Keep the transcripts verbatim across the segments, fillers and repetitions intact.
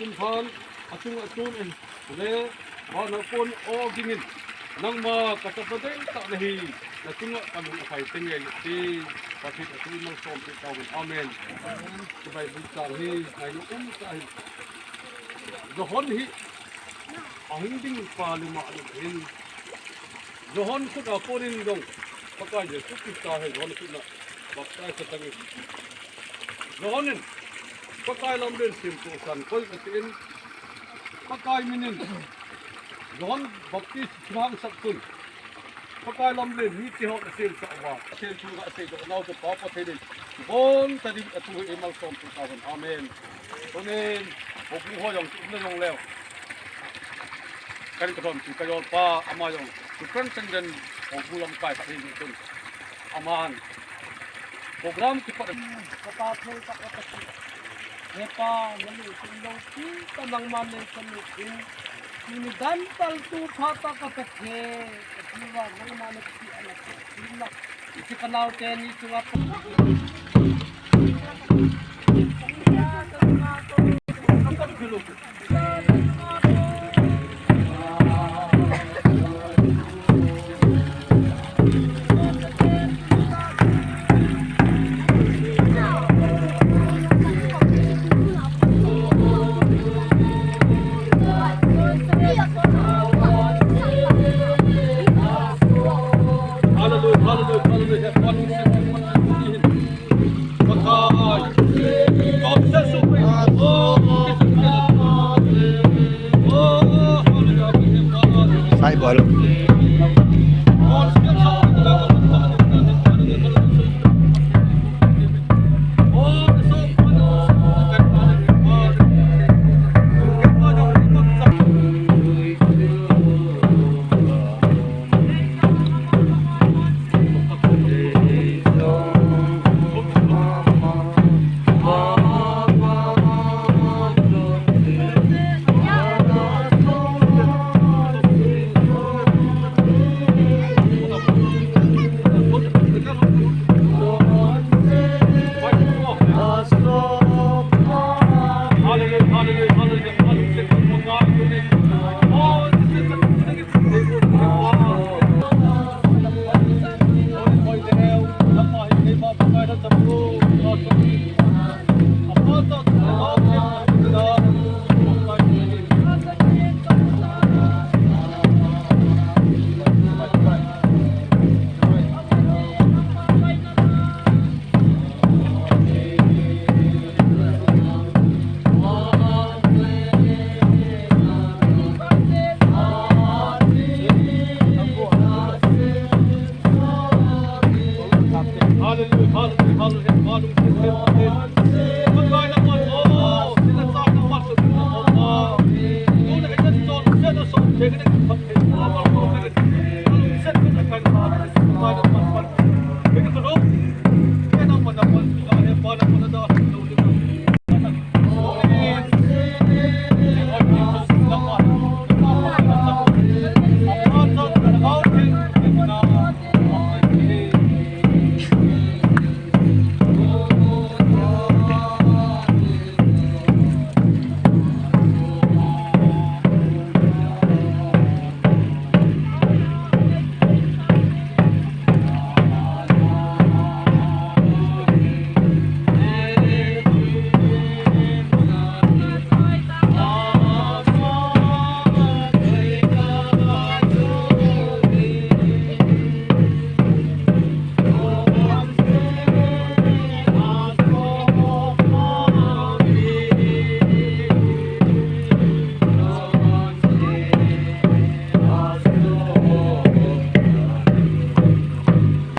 Tun phan, achung achun in, le, van a kon o gingin, nangma ka chapa dei ta na hi, na chunga ka lung akai teng e ti, Pathen a thu mal som ti ta. Amen. Ka Bible chang hi, ngai no um ta hi. Johan hi, ahung ding pa le ma le hin. Johan khut a konin jong, Pakai Jesu Christa hi Johan khut na baptize ka tangin. Johan in, Pakai lamlen semtoh san koi ka tin, Pakai minin, Johan baptize thang sak chun, Pakai lamlen mite ho na semsah uva, semtoh ka seidoh nau chu Pa Pathen in, bon ta ding a thu hi mal som tu ta. Amen. Tunin, houbung ho jong, um na jong leo. Kan ka thom chu ka jol pa, ama jong, chu kan kan den, houbung lamkai khat hi jong tun. Aman, program kipat. Ka pa thei ka ka ti. He pa, na lu tung lo ki, ka nang man nei ka lu in. Tuni dan tal tu pha ta ka ta the. Ka ti va nang man nei ki ana ki na. Iti ka nau te ni tu a. Sai bol.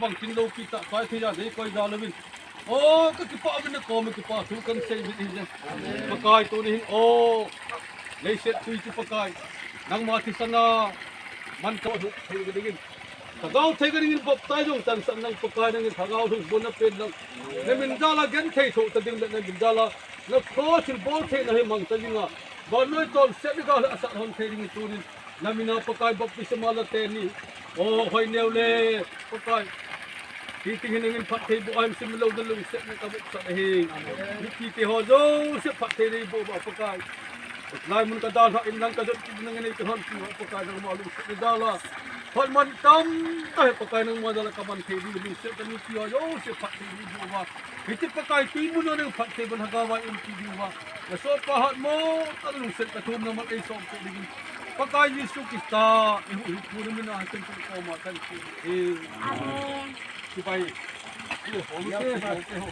Bang tin lo kita kai thei ja dei koi ja lo min. O, ka kipah uvin, na koma kipah thu kan sei uvin ahi. Pakai tuni hin, o, leiset tui chu Pakai, nangma thisan a man ka lhuh thei ka dingin, lhagao thei ka dingin baptize jong chansah nang Pakai, nangin lhagao lhung bon na pen lang. Na min jal a genthei thoh ta ding le na min jal a na cross thilbol theina hi mang ta ding a, vannoi chonset ni ka asat hon thei dingin tunin na min a Pakai baptisma la te ni. O, hoi neo le, Pakai. Hiti hin nangin phatthei boh a hin sim lou na lungset na ka baptisma hi. Mipi te ho jouse phatthei nei boh uva Pakai. Lai mun ka dalha in lang ka jot kit nang nei ka hon ki Pakai nangma lungset na jal a. Hon man tam ta he Pakai nangma jal a ka man thei di lungset ka ni ki a yo se phat thei di bu ba. Hiti Pakai tui mun a nang phat thei ban haga va in ki di ba. Na so pa hat mo ka lungset ka thum na ma ei som ko di. Pakai Jesu Krista, i hu hi pu na min a ha chen ko ma kan ki. Amen. Sipai. Ye ho ni te, ho te ho.